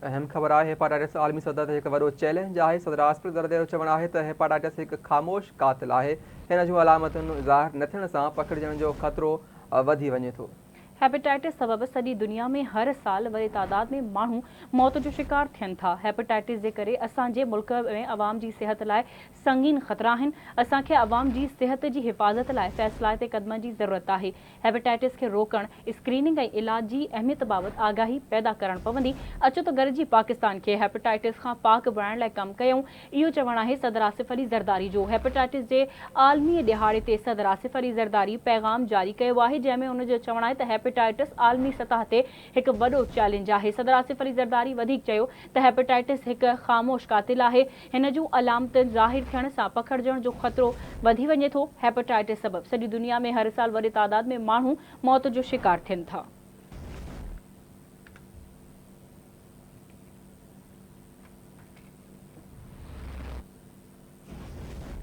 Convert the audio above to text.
اهم خبر آهي، هيپاٽائٽس عالمي سطح تي هڪ وڏو چئلينج آهي، صدر آصف زرداري جو چوڻ آهي ته هيپاٽائٽس هڪ خاموش قاتل آهي، هن جون علامتون ظاهر نه ٿيڻ سان پکڙجڻ جو خطرو وڌي وڃي ٿو. هيپاٽائٽس سبب سڄي دنيا ۾ هر سال وڏي تعداد ۾ ماڻهو موت جو شڪار ٿين ٿا. هيپاٽائٽس جي ڪري اسان جي ملڪ ۾ عوام جي صحت لاء سنگين خطرا آهن. اسان کي عوام جي صحت جي حفاظت لاء فيصلائتي قدمن جي ضرورت آهي. هيپاٽائٽس کي روڪڻ، اسڪريننگ ۽ علاج جي اهميت بابت آگاهي پيدا ڪرڻ پوندي، اچو ته گڏجي پاڪستان کي هيپاٽائٽس کان پاڪ بڻائڻ لاء ڪم ڪيون، اهو چوڻ آهي صدر آصف علي زرداري جو. هيپاٽائٽس جي عالمي ڏهاڙي تي صدر آصف علي زرداري پيغام جاري ڪيو آهي، جنهن ۾ ان جو چوڻ آهي ته هيپاٽائٽس عالمي سطح تي هڪ وڏو چئلينج آهي. صدر آصف علي زرداري وڌيڪ چيو ته هيپاٽائٽس هڪ خاموش قاتل آهي، هن جون علامتن ظاهر ٿيڻ سان پکڙجڻ جو خطرو وڌي وڃي ٿو، هيپاٽائٽس سبب سڄي دنيا ۾ هر سال وڏي تعداد ۾ ماڻهو موت جو شڪار ٿين ٿا.